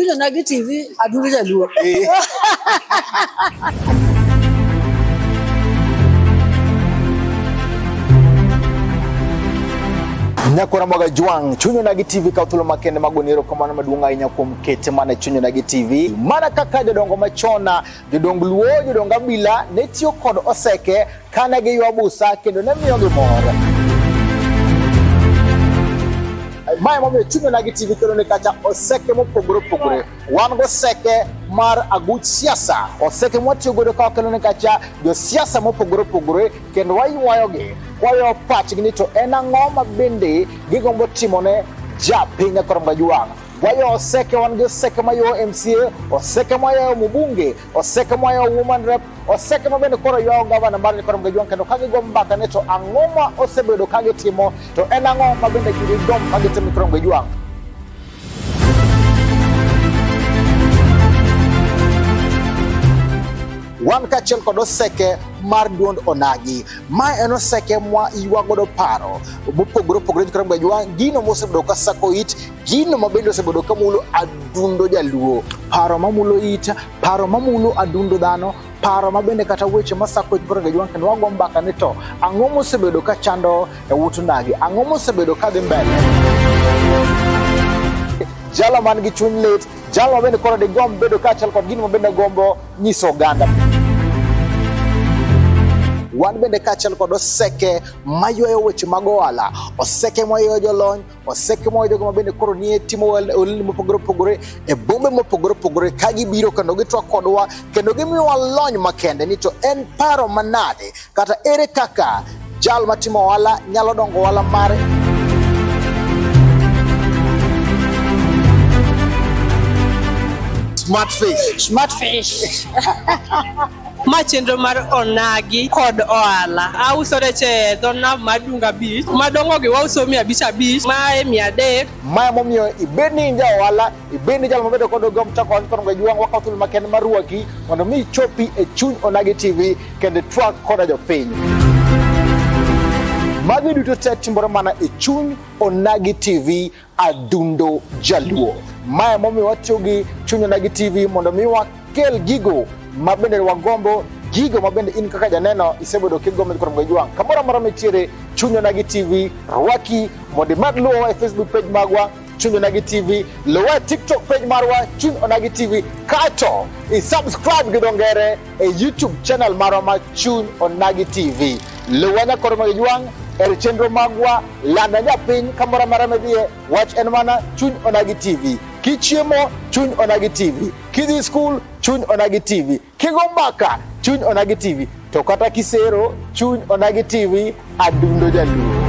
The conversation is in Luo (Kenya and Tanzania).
Chuny Onagi TV, Adundo Jaluo. Nyakora Mwaga Jwang', Chuny Onagi TV kawo thuolo makende mag goni erokamano maduong' ahinya kuom kete mana e Chuny Onagi TV. Mana kaka jodongo machon, jodong Luo, jodong Abila ne tiyo kod oseke kane giywa busa kendo ne miyogi mor. Mae momiyo Chuny Onagi TV kelo ni kacha oseke mopogore opogore. Wan goseke mar aguch siasa, oseke mwatiyo godo ka wakelo ni kacha josiasa mopogore opogore kendo waywayogi kwayo pachgi ni to en ang'o ma bende gigombo timone japiny Nyakoro Mgajwang'. Wayo oseke, wan gi oseke mayo MCA, oseke mayo mbunge, oseke mayo woman rep, oseke ma bende koro ywayo gavana mar Nyakoro Mgajwang' kendo ka gigo mbaka ni to ang'o ma osebedo ka gitimo to en ang'o ma bende gigomb ka gitimo Nyakoro Mgajwang'. Wan kaachiel kod oseke mar duond Onagi. Ma en oseke mwa ywa godo paro mopogore opogore nyikwa Ramogi Ajwang', gino mosebedo ka sako it, gino ma bende osebedo ka mulo adundo jaluo, paro mamulo it, paro mamulo adundo dhano, paro ma bende kata weche masako it nyikwa Ramogi Ajwang' kendo wago mbaka ni to ang'o mosebedo ka chando e ut onagi, ang'o mosebedo ka dhi mbele. Jalo man gi chuny lit, jalo ma bende koro digomb bedo kaachiel kod gino ma bende gombo nyiso oganda. Wan bende kaachiel kod oseke maywayo weche mag ohala, oseke maywayo jolony, oseke maywayo jogo ma bende koro nie timo ohelni mopogore opogore e bombe mopogore opogore ka gibiro kendo gitwak kodwa kendo gimiyowa lony makende ni to en paro manade kata ere kaka jal matimo ohala nyalo dongo ohala mare. Smart fish. Smart fish. Ma chenro mar onagi kod ohala. Auso rech e dho nam mar Dunga Beach. Madongo gi wauso 500 50, mae 300. Mae momiyo ibed ni in ja ohala, ibed ni jal mabedo kod ogom chako wach kod Ngwe wakawo thuolo makende mar rwaki mondo mi ichopi e chuny Onagi TV kendo itwak koda jopiny. Magi duto te timore mana e chuny Onagi TV Adundo Jaluo. Mae momiyo watiyo gi chuny Onagi TV mondo mi wakel gigo ma bende wagombo, gigo ma bende in kaka janeno isebedo kigombo kod Ngwe Jwang'. Kamoro amora mitiere, chuny Onagi TV rwaki mondo imed luwowa e Facebook page magwa Chuny Onagi TV, luwa e TikTok page marwa Chuny Onagi TV, kato i subscribe gi dho ngere e YouTube channel marwa ma Chuny Onagi TV. Luwa nyakoro mag jwang' e chenro magwa, landa japiny kamoro amora midhiye, wach en mana Chuny Onagi TV. Kichiemo, Chuny Onagi TV. Kidhi skul, Chuny Onagi TV. Kigo mbaka, Chuny Onagi TV. To kata kisero, Chuny Onagi TV, adundo jaluo.